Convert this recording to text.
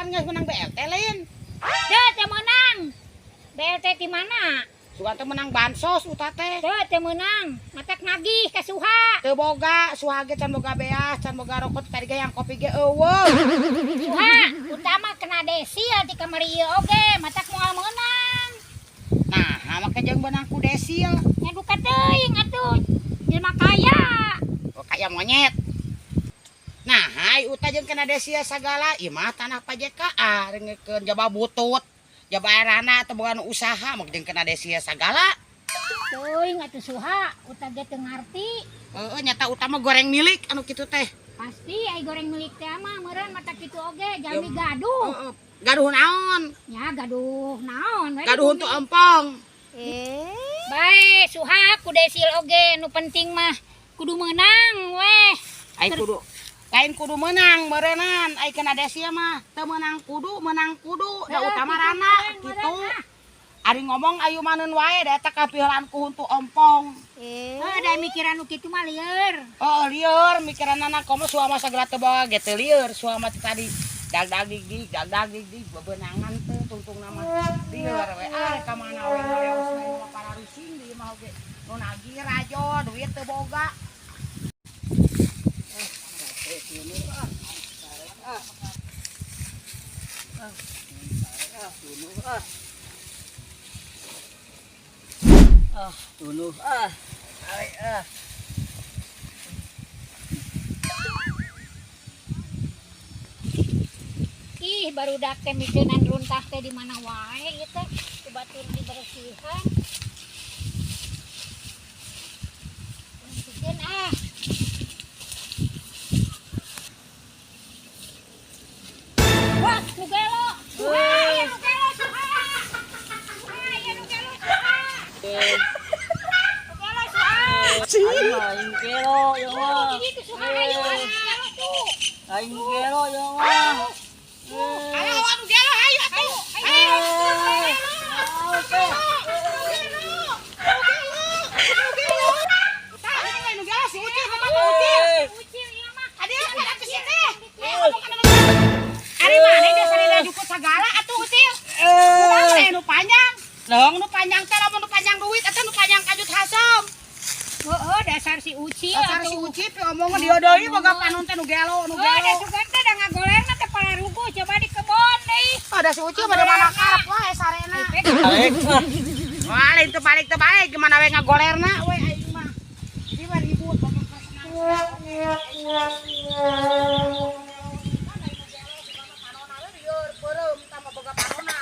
Pan geus menang BLT lain. Teu teu meunang. BLT di mana? Sugan teh menang bansos Uta teh. Teu teu meunang. Matak nagih ka Suha. Teu boga, Suha ge can boga beas, can boga rokok tadi ge yang kopi ge eueuh. Suha, utama kena desil di kamari ieu oge, matak moal meunang. Nah, make jeung beunang ku desil. Nya duka teuing atuh. Jelema kaya. Oh, kaya monyet. Nah, hai Uta jeung kena desil sagala, ieu mah tanah PJKA rengekeun jaba butut. Jaba arana atau bukan usaha make jeung kena desil sagala. Teuing atuh Suha, Uta ge teu ngarti. Heeh, nyata Uta mah goreng milik anu kitu teh. Pasti ai goreng milik teh mah meureun mata kitu oge jalmi gaduh. Heeh, gaduh naon? Nya gaduh naon we. Gaduh untuk empong. Bae Suha ku desil oge nu penting mah kudu meunang weh. Ai kudu lain kudu menang meureunnan ai kena desil mah teu meunang kudu menang kudu da utama rana kitu. Ari ngomong ayu maneun wae da eta kapiheulaan ku huntu ompong. Heuh da mikiran nu kitu mah lieur. Oh lieur mikiranana komo suama sagala teu bawa ge teu lieur suama teh tadi dag-dag dig-dig dag-dag dig-dig bebenangan teh tungtungna mah lieur we ah ka mana we ngareos we mah pararusing di imah oge nu nagih rajo duit teu boga. Ah, tunuh ah. Ay, ah. Ih barudak teh mikeunan runtah teh di mana wae ieu teh ku batur dibersihan. Bersihkeun ah. Wah, nu gelo. Wah, ya nu gelo Suha. Wah, ya nu gelo Suha. Nu gelo Suha. Aing gelo ya mah. Gitu Suha ayo anu gelo tuh. Aing gelo ya mah. Ayo anu gelo hayu atuh. Ayo. Tah, ini mah nu gelo si Ucil kumaha Ucil? Ucil ieu mah. Adi apa atuh si teh? Ngomong kana Ari mana dia sarida jukut sagala atuh Ucil? Kumaha teh nu panjang? Leung nu panjang teh lamun nu panjang duit eta nu panjang kajut hasem. Heeh, dasar si Ucil Dasar si atuh. Ucil pi omongan dia deui boga panon teh nu gelo nu Oh, da gelo. sugan teh da ngagolerna teh pararuguh coba di kebon deui. Ada si Ucil pada mana karep wae sarena. Aing ah. Wah, lain teu balik teu balik gimana we ngagolerna we aing mah. Jadi mah ribut boga kesenangan.